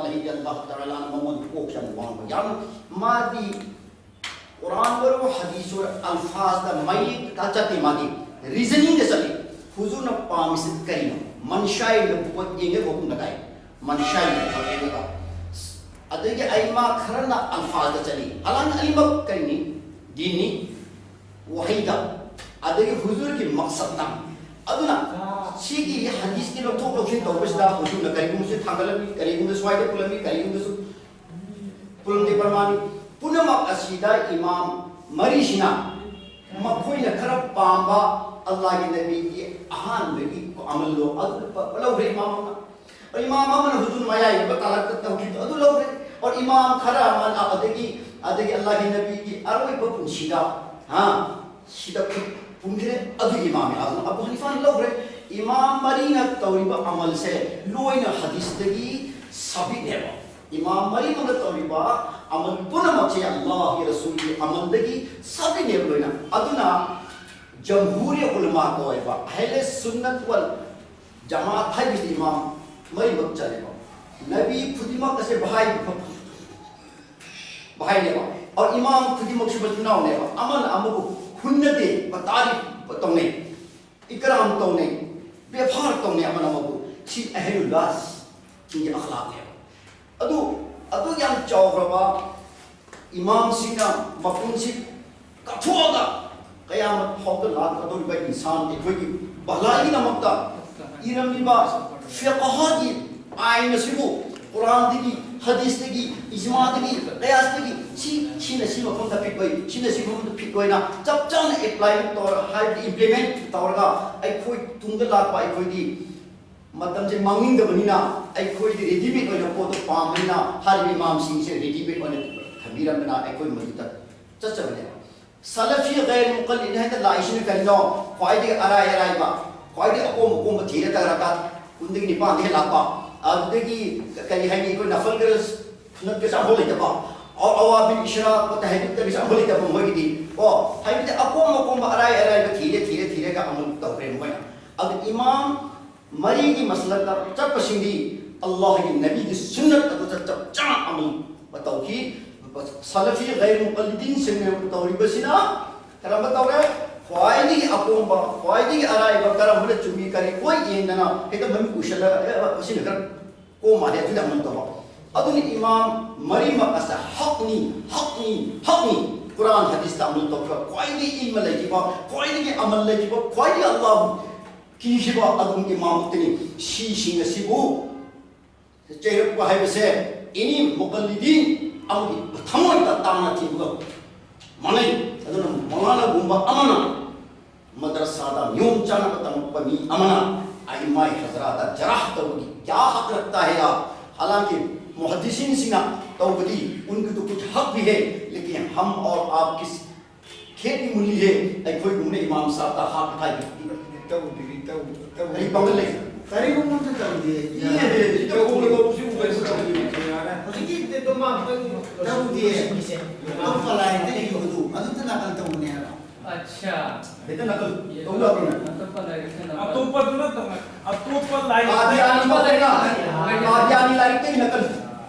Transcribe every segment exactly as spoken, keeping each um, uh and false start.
ꯂꯩꯗꯤ ꯑꯜꯂꯥꯍ ꯇꯥꯂꯥꯅ ꯃꯉꯣꯟꯗ ꯀꯣꯛꯁꯦ ꯌꯥꯝ ꯋꯥꯡꯕ, ꯌꯥꯝ, ꯃꯥꯗꯤ ꯀꯨꯔꯥꯟ ꯑꯣꯏꯔꯣ ꯍꯗꯤꯁ ꯑꯣꯏꯔꯣ ꯑꯜꯐꯥꯖꯇ ꯃꯌꯦꯛꯇ ꯆꯠꯇꯦ, ꯃꯥꯗꯤ ꯔꯤꯖꯅꯤꯡꯗ ꯆꯠꯂꯤ꯫ ꯍꯨꯖꯨꯔꯅ ꯄꯥꯝꯃꯤꯁꯤ ꯀꯔꯤꯅꯣ? ꯃꯟꯁꯥꯏ ꯅꯕꯨꯋꯠ ꯌꯦꯡꯉꯒ ꯍꯨꯀꯨꯝꯗ ꯀꯥꯏ, ꯃꯟꯁꯥꯏ ꯅꯕꯨꯋꯠ ꯌꯦꯡꯉꯒ꯫ ꯑꯗꯒꯤ ꯑꯏꯃꯥ ꯈꯔꯅ ꯑꯜꯐꯥꯖꯇ ꯆꯠꯂꯤ꯫ ꯍꯂꯥꯟ ꯑꯅꯤꯃꯛ ꯀꯔꯤꯅꯤ? ꯗꯤꯟꯅꯤ꯫ ꯋꯥꯍꯩꯗ, ꯑꯗꯒꯤ ꯍꯨꯖꯨꯔꯒꯤ ꯃꯛꯁꯠꯇ꯫ ꯑꯗꯨꯅ ꯁꯤꯒꯤ ꯍꯗꯤꯁꯀꯤ ꯂꯧꯊꯣꯛ ꯂꯧꯁꯤꯟ ꯇꯧꯕꯁꯤꯗ ꯍꯨꯖꯨꯔꯅ ꯀꯔꯤꯒꯨꯝꯕꯁꯨ ꯊꯥꯡꯒꯠꯂꯝꯃꯤ, ꯀꯔꯤꯒꯨꯝꯕ ꯁ꯭ꯋꯥꯏꯗ ꯄꯨꯜꯂꯝꯃꯤ, ꯀꯔꯤꯒꯨꯝꯕꯁꯨ ꯄꯨꯜꯂꯝꯗꯦ꯫ ꯄ꯭ꯔꯃꯥꯟ ꯄꯨꯝꯅꯃꯛ ꯑꯁꯤꯗ ꯏꯃꯥꯝ ꯃꯔꯤꯁꯤꯅ ꯃꯈꯣꯏꯅ ꯈꯔ ꯄꯥꯝꯕ ꯑꯜꯂꯥꯍꯒꯤ ꯅꯕꯤꯒꯤ ꯑꯍꯥꯟꯕꯒꯤ ꯑꯃꯜꯗꯣ ꯑꯗꯨ ꯂꯧꯈ꯭ꯔꯦ ꯏꯃꯥꯝ ꯑꯃꯅ꯫ ꯏꯃꯥꯝ ꯑꯃꯅ ꯍꯨꯖꯨꯔ ꯃꯌꯥꯏ ꯑꯣꯏꯕ ꯇꯥꯂꯛꯇ ꯇꯧꯈꯤꯕꯗꯣ ꯑꯗꯨ ꯂꯧꯈ꯭ꯔꯦ꯫ ꯑꯣꯔ ꯏꯃꯥꯝ ꯈꯔ ꯑꯃꯅ ꯑꯗꯒꯤ, ꯑꯗꯒꯤ ꯑꯜꯂꯥꯍꯒꯤ ꯅꯕꯤꯒꯤ ꯑꯔꯣꯏꯕ ꯄꯨꯟꯁꯤꯗ, ꯍꯥ, ꯁꯤꯗ ꯈꯨꯠ ꯄꯨꯟꯈ꯭ꯔꯦ, ꯑꯗꯨ ꯏꯃꯥꯝ ꯑꯥꯖꯝ ꯑꯕꯨ ꯍꯅꯤꯐꯥꯅ ꯂꯧꯈ꯭ꯔꯦ꯫ ꯏꯃꯥꯝ ꯃꯔꯤꯅ ꯇꯧꯔꯤꯕ ꯑꯃꯜꯁꯦ ꯂꯣꯏꯅ ꯍꯗꯤꯁꯇꯒꯤ ꯁꯥꯕꯤꯠꯅꯦꯕ꯫ ꯏꯃꯥꯝ ꯃꯔꯤꯃꯛꯅ ꯇꯧꯔꯤꯕ ꯑꯃꯜ ꯄꯨꯝꯅꯃꯛꯁꯦ ꯑꯜꯂꯥꯍꯒꯤ ꯔꯁꯨꯜꯒꯤ ꯑꯃꯜꯗꯒꯤ ꯁꯥꯕꯤꯠꯅꯦꯕ ꯂꯣꯏꯅ꯫ ꯑꯗꯨꯅ ꯖꯝꯍꯨꯔꯤ ꯎꯂꯃꯥ ꯀꯧꯋꯦꯕ, ꯑꯍꯂꯦ ꯁꯨꯟꯅꯠ ꯋꯜ ꯖꯃꯥꯑꯠ ꯍꯥꯏꯕꯁꯤꯗꯤ ꯏꯃꯥꯝ ꯃꯔꯤꯃꯛ ꯆꯜꯂꯦꯕ꯫ ꯅꯕꯤ ꯈꯨꯗꯤꯡꯃꯛ ꯑꯁꯦ ꯚꯥꯏ, ꯚꯥꯏꯅꯦꯕ꯫ ꯑꯗꯨ ꯏꯃꯥꯝ ꯈꯨꯗꯤꯡꯃꯛꯁꯨ ꯃꯆꯤꯟ ꯃꯅꯥꯎꯅꯦꯕ꯫ ꯑꯃꯅ ꯑꯃꯕꯨ ꯍꯨꯟꯅꯗꯦ, ꯇꯥꯔꯤꯐ ꯇꯧꯅꯩ, ꯏꯀꯔꯥꯝ ꯇꯧꯅꯩ, ꯕꯦꯐꯥꯔ ꯇꯧꯅꯩ ꯑꯃꯅ ꯑꯃꯕꯨ꯫ ꯁꯤ ꯑꯍꯂꯨꯜꯂꯥꯍꯒꯤ ꯑꯈ꯭ꯂꯥꯛꯅꯦꯕ꯫ ꯑꯗꯨ, ꯑꯗꯨ ꯌꯥꯝ ꯆꯥꯎꯈ꯭ꯔꯕ ꯏꯃꯥꯝꯁꯤꯡꯅ ꯃꯄꯨꯟꯁꯤ ꯀꯠꯊꯣꯛꯑꯒ ꯀꯌꯥꯃꯠ ꯐꯥꯎꯗ ꯂꯥꯛꯀꯗꯧꯔꯤꯕ ꯏꯟꯁꯥꯟ ꯑꯩꯈꯣꯏꯒꯤ ꯚꯂꯥꯏꯒꯤꯗꯃꯛꯇ ꯏꯔꯝꯂꯤꯕ ꯐꯤqhꯒꯤ ꯑꯥꯏꯟ ꯑꯁꯤꯕꯨ ꯀꯨꯔꯥꯟꯗꯒꯤ, ꯍꯗꯤꯁꯇꯒꯤ, ꯏꯖꯃꯥꯗꯒꯤ, ꯀꯌꯥꯁꯇꯒꯤ ꯁꯤ, ꯁꯤꯅ ꯁꯤ ꯃꯐꯝꯗ ꯐꯤꯠ ꯑꯣꯏ, ꯁꯤꯅ ꯁꯤ ꯃꯐꯝꯗ ꯐꯤꯠ ꯑꯣꯏꯅ ꯆꯞ ꯆꯥꯅ ꯑꯦꯄ꯭ꯂꯥꯏ ꯇꯧꯔ, ꯍꯥꯏꯕꯗꯤ ꯏꯝꯄ꯭ꯂꯤꯃꯦꯟ ꯇꯧꯔꯒ ꯑꯩꯈꯣꯏ ꯇꯨꯡꯗ ꯂꯥꯛꯄ ꯑꯩꯈꯣꯏꯒꯤ ꯃꯇꯝꯁꯦ ꯃꯥꯡꯅꯤꯡꯗꯕꯅꯤꯅ ꯑꯩꯈꯣꯏꯗꯤ ꯔꯦꯗꯤꯃꯦꯗ ꯑꯣꯏꯅ ꯄꯣꯠꯇꯣ ꯄꯥꯝꯕꯅꯤꯅ ꯍꯥꯏꯔꯤꯕ ꯏꯃꯥꯝꯁꯤꯡꯁꯦ ꯔꯦꯗꯤꯃꯦꯗ ꯑꯣꯏꯅ ꯊꯝꯕꯤꯔꯝꯕꯅ ꯑꯩꯈꯣꯏ ꯃꯗꯨꯗ ꯆꯠꯆꯕꯅꯦꯕ꯫ ꯁꯂꯐꯤ ꯒꯩꯔ ꯃꯨꯀꯜꯂꯤꯗ ꯍꯥꯏꯅ ꯂꯥꯛꯏꯁꯤꯅ ꯀꯔꯤꯅꯣ? ꯈ꯭ꯋꯥꯏꯗꯒꯤ ꯑꯔꯥꯏ ꯑꯔꯥꯏꯕ, ꯈ꯭ꯋꯥꯏꯗꯒꯤ ꯑꯀꯣꯝ ꯑꯀꯣꯝꯕ ꯊꯤꯔ ꯇꯔꯀꯥ ꯀꯨꯟꯗꯒꯤ ꯅꯤꯄꯥꯟꯗꯒꯤ ꯂꯥꯛꯄ, ꯑꯗꯨꯗꯒꯤ ꯀꯔꯤ ꯍꯥꯏꯅꯤ, ꯑꯩꯈꯣꯏ ꯅꯐꯜꯒ ꯁꯨꯅꯠꯀꯁꯨ ꯑꯝꯐꯥꯎ ꯂꯩꯇꯕ, ꯑꯋꯥꯕꯤꯟ ꯏꯁꯔꯥ ꯇꯍꯖꯨꯗꯀꯁꯨ ꯑꯝꯐꯥꯎ ꯂꯩꯇꯕ ꯃꯈꯣꯏꯒꯤꯗꯤ꯫ ꯀꯣ, ꯍꯥꯏꯕꯗꯤ ꯑꯀꯣꯝ ꯑꯀꯣꯝꯕ ꯑꯔꯥꯏ ꯑꯔꯥꯏꯕ ꯊꯤꯔꯦ, ꯊꯤꯔꯦ, ꯊꯤꯔꯒ ꯑꯃꯨꯛ ꯇꯧꯈ꯭ꯔꯦ ꯃꯈꯣꯏꯅ꯫ ꯑꯗꯨ ꯏꯃꯥꯝ ꯃꯔꯤꯒꯤ ꯃꯁꯂꯛꯇ ꯆꯠꯄꯁꯤꯡꯗꯤ ꯑꯜꯂꯥꯍꯒꯤ ꯅꯕꯤꯒꯤ ꯁꯨꯟꯅꯠ ꯑꯗꯨꯗ ꯆꯞ ꯆꯥꯅ ꯑꯃꯜ ꯇꯧꯈꯤ꯫ ꯁꯂꯐꯤ ꯒꯩꯔ ꯃꯨꯀꯜꯂꯤꯗꯤꯟꯁꯤꯡꯅ ꯇꯧꯔꯤꯕꯁꯤꯅ ꯀꯔꯝꯕ ꯇꯧꯔꯦ? ꯈ꯭ꯋꯥꯏꯗꯒꯤ ꯑꯀꯣꯝꯕ, ꯈ꯭ꯋꯥꯏꯗꯒꯤ ꯑꯔꯥꯏꯕ, ꯀꯔꯝꯕꯅ ꯆꯨꯝꯃꯤ ꯀꯔꯤ ꯂꯣꯏ ꯌꯦꯡꯗꯅ ꯍꯦꯛꯇ ꯃꯃꯤꯠ ꯎꯏꯁꯜꯂꯒ, "ꯑꯦ, ꯑꯁꯤꯅ ꯈꯔ ꯀꯣꯝ ꯃꯥꯜꯂꯦ", ꯑꯗꯨꯗꯤ ꯑꯃꯜ ꯇꯧꯕ꯫ ꯑꯗꯨꯅ ꯏꯃꯥꯝ ꯃꯔꯤꯃꯛ ꯑꯁꯦ ꯍꯛꯅꯤ, ꯍꯛꯅꯤ, ꯍꯛꯅꯤ꯫ ꯀꯨꯔꯥꯟ ꯍꯗꯤꯁꯇ ꯑꯃꯜ ꯇꯧꯈꯤꯕ, ꯈ꯭ꯋꯥꯏꯗꯒꯤ ꯏꯜꯃ ꯂꯩꯈꯤꯕ, ꯈ꯭ꯋꯥꯏꯗꯒꯤ ꯑꯃꯜ ꯂꯩꯈꯤꯕ, ꯈ꯭ꯋꯥꯏꯗꯒꯤ ꯑꯜꯂꯥꯍꯕꯨ ꯀꯤꯈꯤꯕ ꯑꯗꯨꯒꯨꯝꯕ ꯏꯃꯥꯝ ꯉꯥꯛꯇꯅꯤ꯫ ꯁꯤꯁꯤꯡ ꯑꯁꯤꯕꯨ ꯆꯩꯔꯛꯄ ꯍꯥꯏꯕꯁꯦ ꯑꯦꯅꯤ ꯃꯨꯀꯜꯂꯤꯗꯤꯟ ꯑꯃꯒꯤ ꯊꯃꯣꯏꯗ ꯇꯥꯅ ꯊꯤꯕꯒ ꯃꯥꯟꯅꯩ꯫ ꯑꯗꯨꯅ ꯃꯧꯂꯥꯅꯥꯒꯨꯝꯕ ꯑꯃꯅ ꯃꯗꯔꯁꯥꯗ ꯅꯤꯌꯣꯝ ꯆꯥꯅꯕ ꯇꯝꯃꯛꯄ ꯃꯤ ꯑꯃꯅ ꯑꯏꯃꯥꯏ ꯍꯖꯔꯥꯗ ꯖꯔꯥꯍ ꯇꯧꯕꯒꯤ ꯀꯌꯥ ꯍꯛ ꯔꯛꯇꯥ ꯍꯦ? ꯍꯥꯂꯥꯡꯀꯤ ꯃꯨꯍꯗꯤꯁꯤꯟꯁꯤꯡꯅ ꯇꯧꯕꯗꯤ ꯎꯟꯒꯤ ꯇꯨ ꯀꯨꯆ ꯍꯛ ꯚꯤ ꯍꯦ, ꯂꯦꯀꯤꯟ ꯍꯝ ꯑꯣꯔ ꯑꯥꯞ ꯀꯤꯁ ꯈꯦꯠ ꯃꯤ ꯃꯨꯜꯂꯤ ꯍꯦ? ꯑꯩꯈꯣꯏꯒꯨꯝꯕꯅ ꯏꯃꯥꯝ ꯁꯥꯍꯕꯇ ꯍꯥꯛ ꯍꯥꯏꯕ ꯇꯧꯗ꯭ꯔꯤ, ꯇꯧ-, ꯇꯧ-, ꯀꯔꯤ ꯄꯥꯡꯒꯜ ꯂꯩ? ꯀꯔꯤꯒꯨꯝꯕ ꯑꯝꯇ ꯇꯧꯗꯦ꯫ ꯏꯌꯦ, ꯏꯌꯦ, ꯏꯌꯦ, ꯏꯌꯦ, ꯏꯌꯦ꯫ ꯍꯧꯖꯤꯛꯀꯤ ꯑꯗꯨꯝ ꯃꯥ ꯇꯧꯗꯦ꯫ ꯑꯇꯣꯞꯄ ꯂꯥꯏꯔꯤꯛꯇ ꯏꯕꯗꯨ ꯑꯗꯨꯗ ꯅꯥꯀꯜ ꯇꯧꯕꯅꯦ ꯍꯥꯏꯕ꯫ ꯑꯠꯁꯥ꯫ ꯍꯦꯛꯇ ꯅꯥꯀꯜ ꯇꯧ ꯌꯥꯕ꯭ꯔꯣ? ꯑꯇꯣꯞꯄ ꯂꯥꯏꯔꯤꯛꯇ ꯅꯥꯀꯜ꯫ ꯑꯇꯣꯞꯄꯗꯨꯅ ꯇꯧꯅ-, ꯑꯇꯣꯞꯄ ꯂꯥꯏꯔꯤꯛ꯫ ꯀꯥꯗꯤꯌꯥꯅꯤ ꯐꯥꯎꯕꯅ ꯀꯥꯗꯤꯌꯥꯅꯤ ꯂꯥꯏꯔꯤꯛꯇꯒꯤ ꯅꯥꯀꯜ꯫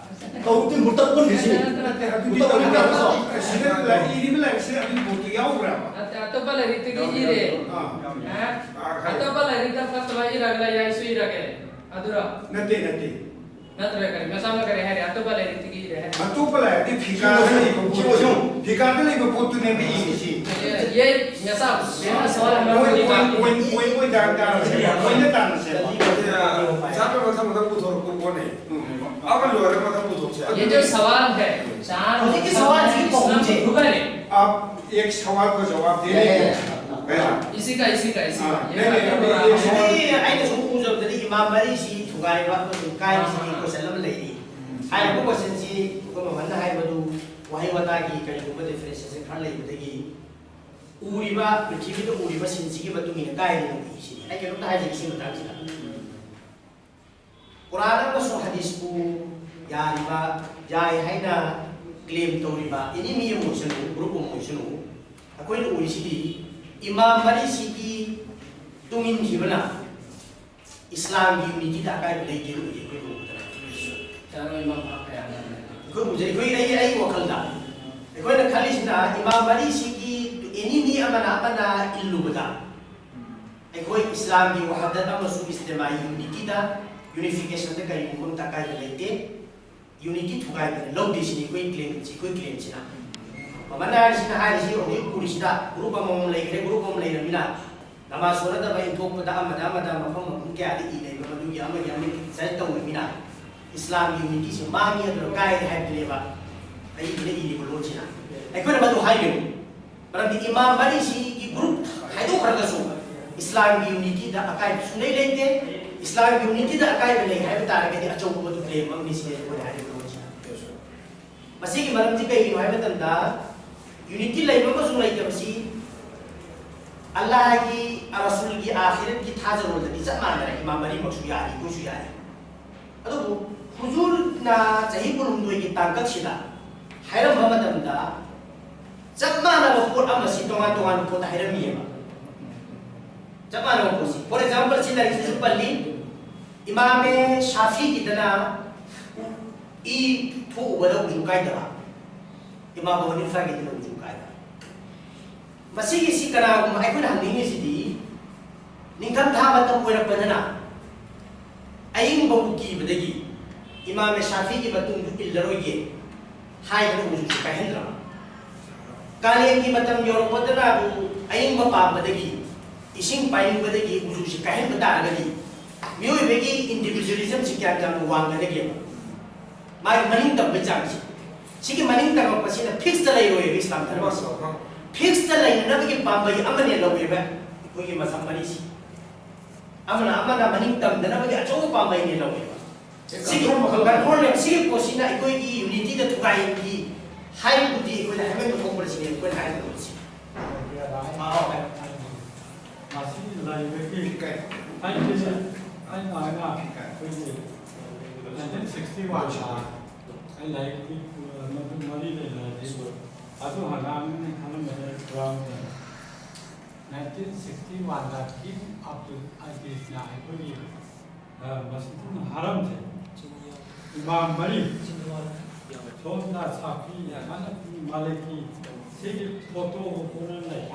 ꯇꯧꯗꯦ, ꯃꯨꯔꯇꯠ ꯄꯨꯟꯈ꯭ꯔꯤꯁꯤꯅꯤ꯫ ꯅꯠꯇꯦ, ꯅꯠꯇꯦ, ꯅꯠꯇꯦ, ꯑꯗꯨꯗꯤ ꯃꯨꯔꯇꯠ ꯄꯨꯟꯈ꯭ꯔꯤ ꯍꯥꯏꯕꯁꯣ? ꯁꯤꯗ ꯂꯥꯏꯔꯤꯛ, ꯏꯔꯤꯕ ꯂꯥꯏꯔꯤꯛꯁꯤꯗ ꯑꯗꯨꯒꯤ ꯄꯣꯠꯇꯨ ꯌꯥꯎꯕ꯭ꯔꯕ? ꯅꯠꯇꯦ, ꯑꯇꯣꯞꯄ ꯂꯥꯏꯔꯤꯛꯇꯒꯤ ꯏꯔꯦ꯫ ꯑꯥ꯫ ꯑꯦ? ꯑꯇꯣꯞꯄ ꯂꯥꯏꯔꯤꯛꯇ ꯐꯠꯇꯕ ꯏꯔꯒ ꯌꯥꯏꯁꯨ ꯏꯔꯒꯦ꯫ ꯑꯗꯨꯔꯣ? ꯅꯠꯇꯦ, ꯅꯠꯇꯦ꯫ ꯅꯠꯇ꯭ꯔꯒ ꯀꯔꯤ? ꯃꯁꯥꯅ ꯀꯔꯤ ꯍꯥꯏꯔꯦ? ꯑꯇꯣꯞꯄ ꯂꯥꯏꯔꯤꯛꯇꯒꯤ ꯏꯔꯦ ꯍꯥꯏꯔꯦ꯫ ꯑꯇꯣꯞꯄ ꯂꯥꯏꯔꯤꯛꯇꯤ ꯐꯤꯀꯥꯗ ꯂꯩꯕ ꯄꯣꯠ-, ꯁꯤꯃ ꯁꯨꯝ꯫ ꯐꯤꯀꯥꯗ ꯂꯩꯕ ꯄꯣꯠꯇꯨꯅꯦꯕ ꯏꯔꯤꯁꯤ꯫ ꯌꯦ, ꯌꯦ, ꯃꯦꯁꯥ, ꯃꯦꯁꯥ ꯁꯋꯥꯜ ꯃꯣꯏ ꯄꯣꯏꯟ, ꯄꯣꯏꯟ, ꯄꯣꯏꯟ, ꯄꯣꯏꯟ ꯇꯥꯔ ꯇꯥꯔꯁꯦ, ꯄꯣꯏꯟꯗ ꯇꯥꯔꯁꯦ꯫ ꯆꯥꯠꯇꯣ ꯃꯊꯪ ꯃꯊꯪ ꯄꯨꯊꯣꯔꯛꯄ ꯄꯣꯠꯅꯦ꯫ ꯎꯝ꯫ ꯑꯃ ꯂꯣꯏꯔ ꯃꯊꯪ ꯄꯨꯊꯣꯛꯁꯦ꯫ ये जो सवाल है, चार ꯍꯧꯖꯤꯛꯀꯤ ꯁꯋꯥꯜꯁꯤꯒꯤ ꯄꯥꯎꯈꯨꯝꯁꯦ ꯊꯨꯒꯥꯏꯔꯦ꯫ आप एक सवाल का जवाब दे रहे हैं। हाँ। इसी का, इसी का, इसी का। हाँ, ये नहीं, नहीं, का। नहीं, ये सवाल ꯍꯧꯖꯤꯛꯀꯤ ꯑꯩꯅ ꯁꯨꯝ ꯎꯖꯕꯗꯗꯤ ꯏꯃꯥꯝ ꯃꯔꯤꯁꯤ ꯊꯨꯒꯥꯏꯕ ꯑꯃꯁꯨꯡ ꯀꯥꯏꯕꯁꯤꯒꯤ ꯀꯣꯏꯁꯟ ꯑꯃ ꯂꯩꯔꯤ꯫ ꯍꯥꯏꯔꯤꯕ ꯀꯣꯏꯁꯟꯁꯤ ꯑꯩꯈꯣꯏ ꯃꯃꯟꯅ ꯍꯥꯏꯕꯗꯨ ꯋꯥꯍꯩ ꯋꯥꯇꯥꯒꯤ ꯀꯔꯤꯒꯨꯝꯕ ꯗꯤꯐ꯭ꯔꯦꯟꯁꯦꯁꯟ ꯈꯔ ꯂꯩꯕꯗꯒꯤ ꯎꯔꯤꯕ, ꯄ꯭ꯔꯤꯊꯤꯕꯤꯗ ꯎꯔꯤꯕ ꯁꯤꯟꯁꯤꯒꯤ ꯃꯇꯨꯡ ꯏꯟꯅ ꯀꯥꯏꯗꯅ ꯎꯏ ꯁꯤꯅꯤ꯫ ꯑꯩ ꯀꯩꯅꯣꯝꯇ ꯍꯥꯏꯖꯒꯦ ꯁꯤ ꯃꯇꯥꯡꯁꯤꯗ꯫ ꯀꯨꯔꯥꯟ ꯑꯃꯁꯨꯡ ꯍꯗꯤꯁꯄꯨ ꯌꯥꯔꯤꯕ, ꯌꯥꯏ ꯍꯥꯏꯅ ꯀ꯭ꯂꯦꯝ ꯇꯧꯔꯤꯕ ꯑꯦꯅꯤ ꯃꯤ ꯑꯃ ꯑꯣꯏꯁꯅꯨ, ꯒ꯭ꯔꯨꯞ ꯑꯃ ꯑꯣꯏꯁꯅꯨ, ꯑꯩꯈꯣꯏꯅ ꯎꯔꯤꯁꯤꯗꯤ ꯏꯃꯥꯝ ꯃꯔꯤꯁꯤꯒꯤ ꯇꯨꯡ ꯏꯟꯈꯤꯕꯅ ꯏꯁꯂꯥꯝꯒꯤ ꯌꯨꯅꯤꯇꯤꯗ ꯑꯀꯥꯏꯕ ꯂꯩꯇꯦ ꯎꯏ ꯑꯩꯈꯣꯏ ꯎꯕꯗ꯫ ꯑꯩꯈꯣꯏ ꯍꯧꯖꯤꯛ ꯑꯩꯈꯣꯏ ꯑꯩ ꯑꯩ ꯋꯥꯈꯜꯗ ꯑꯩꯈꯣꯏꯅ ꯈꯜꯂꯤꯁꯤꯅ ꯏꯃꯥꯝ ꯃꯔꯤꯁꯤꯒꯤ ꯑꯦꯅꯤ ꯃꯤ ꯑꯃꯅ ꯑꯃꯅ ꯏꯜꯂꯨꯕꯗ ꯑꯩꯈꯣꯏ ꯏꯁꯂꯥꯝꯒꯤ ꯋꯥꯍꯗꯠ ꯑꯃꯁꯨꯡ ꯏꯖꯇꯤꯃꯥꯏ ꯌꯨꯅꯤꯇꯤꯗ ꯌꯨꯅꯤꯐꯤꯀꯦꯁꯟꯗ ꯀꯔꯤꯒꯨꯝꯕ ꯑꯃꯠꯇ ꯑꯀꯥꯏꯕ ꯂꯩꯇꯦ꯫ ꯌꯨꯅꯤꯇꯤ ꯊꯨꯒꯥꯏꯕꯗ ꯂꯧꯗꯦ ꯁꯤꯅꯤ ꯑꯩꯈꯣꯏ ꯀ꯭ꯂꯦꯝꯁꯤ ꯑꯩꯈꯣꯏ ꯀ꯭ꯂꯦꯝꯁꯤꯅ꯫ ꯃꯃꯟ ꯍꯥꯏꯔꯤꯁꯤꯅ ꯍꯥꯏꯔꯤꯁꯤ ꯍꯧꯖꯤꯛ ꯎꯔꯤꯁꯤꯗ ꯒ꯭ꯔꯨꯞ ꯑꯃꯃꯝ ꯂꯩꯈ꯭ꯔꯦ꯫ ꯒ꯭ꯔꯨꯞ ꯑꯃꯃꯝ ꯂꯩꯔꯕꯅꯤꯅ ꯅꯃꯥꯖ ꯁꯣꯟꯅꯗꯕ ꯏꯟꯊꯣꯛꯄꯗ ꯑꯃꯗ ꯑꯃꯗ ꯃꯐꯝ ꯃꯐꯝ ꯀꯌꯥꯗ ꯏ ꯂꯩꯕ ꯃꯗꯨꯒꯤ ꯑꯃꯒꯤ ꯑꯃꯒꯤ ꯁꯥꯏꯠ ꯇꯧꯅꯕꯤꯅ ꯏꯁꯂꯥꯝꯒꯤ ꯌꯨꯅꯤꯇꯤꯁꯤ ꯃꯥꯡꯉꯤ ꯑꯗꯨꯅ ꯀꯥꯏꯔꯦ ꯍꯥꯏꯕꯗꯨꯅꯦꯕ ꯑꯩ ꯏꯕ ꯏꯔꯤꯕ ꯂꯣꯟꯁꯤꯅ꯫ ꯑꯩꯈꯣꯏꯅ ꯃꯗꯨ ꯍꯥꯏꯒꯅꯤ꯫ ꯃꯔꯝꯗꯤ ꯏꯃꯥꯝ ꯃꯔꯤꯁꯤꯒꯤ ꯒ꯭ꯔꯨꯞ ꯈꯥꯏꯗꯣꯛꯈ꯭ꯔꯒꯁꯨ ꯏꯁꯂꯥꯝꯒꯤ ꯌꯨꯅꯤꯇꯤꯗ ꯑꯀꯥꯏꯕ ꯁꯨꯡꯂꯩ ꯂꯩꯇꯦ꯫ ꯏꯁꯂꯥꯝꯒꯤ ꯌꯨꯅꯤꯇꯤꯗ ꯑꯀꯥꯏꯕ ꯂꯩ ꯍꯥꯏꯕ ꯇꯥꯔꯒꯗꯤ ꯑꯆꯧꯕ ꯃꯗꯨ ꯀ꯭ꯂꯦꯝ ꯑꯃꯅꯤ ꯁꯤꯅꯤ ꯑꯩꯈꯣꯏꯅ ꯍꯥꯏꯔꯤꯕ ꯂꯣꯟꯁꯤꯅ꯫ ꯃꯁꯤꯒꯤ ꯃꯔꯝꯗꯤ ꯀꯩꯒꯤꯅꯣ ꯍꯥꯏꯕ ꯃꯇꯝꯗ ꯌꯨꯅꯤꯇꯤ ꯂꯩꯕ ꯑꯃꯁꯨꯡ ꯂꯩꯇꯕꯁꯤ ꯑꯜꯂꯥꯍꯒꯤ ꯔꯁꯨꯜꯒꯤ ꯑꯥꯈꯤꯔꯠꯀꯤ ꯊꯥꯖꯔꯣꯜꯗꯗꯤ ꯆꯞ ꯃꯥꯟꯅꯔꯦ꯫ ꯏꯃꯥꯝ ꯃꯔꯤꯃꯛꯁꯨ ꯌꯥꯔꯤ, ꯑꯩꯈꯣꯏꯁꯨ ꯌꯥꯔꯤ꯫ ꯑꯗꯨꯕꯨ ꯍꯨꯖꯨꯔꯅ ꯆꯍꯤ ꯀꯨꯟꯍꯨꯝꯗꯣꯏꯒꯤ ꯇꯥꯡꯀꯛꯁꯤꯗ ꯍꯥꯏꯔꯝꯕ ꯃꯇꯝꯗ ꯆꯞ ꯃꯥꯟꯅꯕ ꯄꯣꯠ ꯑꯃꯁꯤ ꯇꯣꯉꯥꯟ ꯇꯣꯉꯥꯟꯕ ꯄꯣꯠꯇ ꯍꯥꯏꯔꯝꯃꯤꯑꯕ꯫ ꯆꯞ ꯃꯥꯟꯅꯕ ꯄꯣꯠꯁꯤ꯫ ꯐꯣꯔ ꯑꯦꯛꯖꯥꯝꯄꯜ ꯁꯤ ꯂꯥꯏꯔꯤꯛꯁꯤꯁꯨ ꯄꯜꯂꯤ꯫ ꯏꯃꯥꯃꯦ ꯁꯥꯐꯤꯒꯤꯗꯅ ꯏ ꯊꯣꯛꯎꯕꯗ ꯎꯖꯨ ꯀꯥꯏꯗꯕ, ꯏꯃꯥꯝ ꯑꯕꯨ ꯍꯅꯤꯐꯥꯒꯤꯗꯅ ꯎꯖꯨ ꯀꯥꯏꯕ꯫ ꯃꯁꯤꯒꯤꯁꯤ ꯀꯅꯥꯒꯨꯝꯕ ꯑꯩꯈꯣꯏꯅ ꯍꯪꯅꯤꯡꯉꯤꯁꯤꯗꯤ ꯅꯤꯡꯊꯝꯊꯥ ꯃꯇꯝ ꯑꯣꯏꯔꯛꯄꯗꯅ ꯑꯏꯪꯕꯕꯨ ꯀꯤꯕꯗꯒꯤ ꯏꯃꯥꯃꯦ ꯁꯥꯐꯤꯒꯤ ꯃꯇꯨꯡꯗ ꯏꯜꯂꯔꯣꯏꯒꯦ ꯍꯥꯏꯗꯅ ꯎꯖꯨꯁꯤ ꯀꯥꯏꯍꯟꯗ꯭ꯔꯕ? ꯀꯥꯂꯦꯟꯒꯤ ꯃꯇꯝ ꯌꯧꯔꯛꯄꯗꯅꯕꯨ ꯑꯏꯪꯕ ꯄꯥꯝꯕꯗꯒꯤ, ꯏꯁꯤꯡ ꯄꯥꯏꯅꯤꯡꯕꯗꯒꯤ ꯎꯖꯨꯁꯤ ꯀꯥꯏꯍꯟꯕ ꯇꯥꯔꯒꯗꯤ ꯃꯤꯑꯣꯏꯕꯒꯤ ꯏꯟꯗꯤꯚꯤꯖꯨꯋꯦꯂꯤꯖꯝꯁꯤ ꯀꯌꯥꯝ ꯌꯥꯝꯅ ꯋꯥꯡꯒꯗꯒꯦꯕ? ꯃꯥꯒꯤ ꯃꯅꯤꯡ ꯇꯝꯕꯒꯤ ꯆꯥꯡꯁꯤ꯫ ꯁꯤꯒꯤ ꯃꯅꯤꯡ ꯇꯝꯃꯛꯄꯁꯤꯅ ꯐꯤꯛꯁꯇ ꯂꯩꯔꯣꯏꯕ ꯏꯁꯂꯥꯝ ꯙꯔꯃꯁꯤ꯫ ꯐꯤꯛꯁꯇ ꯂꯩꯅꯅꯕꯒꯤ ꯄꯥꯝꯕꯩ ꯑꯃꯅꯦ ꯂꯧꯋꯦꯕ ꯑꯩꯈꯣꯏꯒꯤ ꯃꯁꯝ ꯃꯔꯤꯁꯤ꯫ ꯑꯃꯅ ꯑꯃꯅ ꯃꯅꯤꯡ ꯇꯝꯗꯅꯕꯒꯤ ꯑꯆꯧꯕ ꯄꯥꯝꯕꯩꯅꯦ ꯂꯧꯋꯦꯕ꯫ ꯁꯤꯒꯤ ꯀꯟꯇ꯭ꯔꯣꯜꯅꯦꯕ꯫ ꯁꯤꯒꯤ ꯄꯣꯠꯁꯤꯅ ꯑꯩꯈꯣꯏꯒꯤ ꯌꯨꯅꯤꯇꯤꯗ ꯊꯨꯒꯥꯏꯍꯟꯈꯤ ꯍꯥꯏꯕꯗꯨꯗꯤ ꯑꯩꯈꯣꯏꯅ ꯍꯥꯏꯃꯟꯕ ꯊꯣꯛꯄꯅ ꯁꯤꯅꯤ ꯑꯩꯈꯣꯏꯅ ꯍꯥꯏꯒꯗꯧꯕꯁꯤ꯫ ꯃꯁꯤ ꯂꯩꯕꯒꯤ ꯑꯩꯒꯤ ꯑꯩꯅ ꯍꯥꯏꯅ ꯑꯩꯈꯣꯏꯒꯤ ꯅꯥꯏꯟꯇꯤꯟ ꯁꯤꯛꯁꯇꯤ ꯋꯥꯟꯗ ꯑꯩ ꯂꯥꯏꯔꯤꯛꯇꯤ ꯃꯗꯨ ꯃꯔꯤ ꯂꯩꯅꯔꯗꯤ ꯑꯗꯨ ꯍꯪꯉꯛꯑꯃꯤꯅ ꯈꯜꯂꯝꯕꯗ ꯌꯥꯎꯔꯝꯗꯅ ꯅꯥꯏꯟꯇꯤꯟ ꯁꯤꯛꯁꯇꯤ ꯋꯥꯟꯗ ꯀꯤꯝ ꯑꯕꯗꯨꯜ ꯑꯖꯤꯖꯅ ꯑꯩꯈꯣꯏꯒꯤ ꯃꯁꯤꯗꯨꯅ ꯍꯥꯔꯝꯁꯦ ꯏꯃꯥꯝ ꯃꯔꯤ, ꯁꯣꯝꯗ ꯁꯥꯐꯤ, ꯍꯅꯐꯤ, ꯃꯥꯂꯤꯀꯤ, ꯁꯤꯒꯤ ꯐꯣꯇꯣ ꯐꯣꯇꯣꯅ ꯂꯩ꯫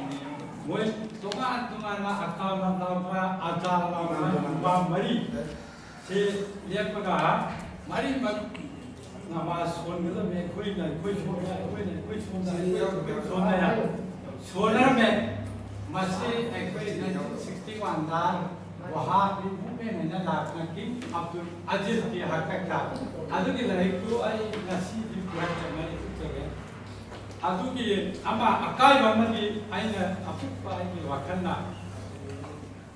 ꯃꯣꯏ ꯇꯣꯉꯥꯟ ꯇꯣꯉꯥꯟꯅ ꯑꯀꯥꯃ ꯂꯥꯎꯕ, ꯑꯖꯥ ꯂꯥꯎꯕ, ꯏꯃꯥꯝ ꯃꯔꯤ ꯁꯤ ꯂꯦꯞꯄꯒ ꯃꯔꯤꯃꯛ ꯅꯃꯥꯖ ꯁꯣꯟꯒꯗꯕꯅꯤ꯫ ꯑꯩꯈꯣꯏꯅ ꯑꯩꯈꯣꯏ ꯁꯣꯟꯕ, ꯑꯩꯈꯣꯏꯅ ꯑꯩꯈꯣꯏ ꯁꯣꯟꯕ, ꯑꯩꯈꯣꯏ ꯁꯣꯟꯕ ꯌꯥ-, ꯁꯣꯟꯅꯔꯝꯃꯦ꯫ ꯃꯁꯤ ꯑꯩꯈꯣꯏ ꯅꯥꯏꯟꯇꯤꯟ ꯁꯤꯛꯁꯇꯤ ꯋꯥꯟꯗ ꯋꯍꯥꯕꯤ ꯃꯨꯚꯃꯦꯟ ꯍꯥꯏꯅ ꯂꯥꯛꯄ ꯀꯤꯡ ꯑꯕꯗꯨꯜ ꯑꯖꯤꯖꯀꯤ ꯍꯥꯛꯇꯛꯇ꯫ ꯑꯗꯨꯒꯤ ꯂꯥꯏꯔꯤꯛꯇꯨ ꯑꯩ ꯉꯁꯤꯗꯤ ꯄꯨꯔꯛꯇ꯭ꯔꯦ, ꯑꯩ ꯎꯠꯆꯒꯦ꯫ ꯑꯗꯨꯒꯤ ꯑꯃ ꯑꯀꯥꯏꯕ ꯑꯃꯗꯤ ꯑꯩꯅ ꯑꯄꯤꯛꯄ ꯑꯩꯒꯤ ꯋꯥꯈꯜꯅ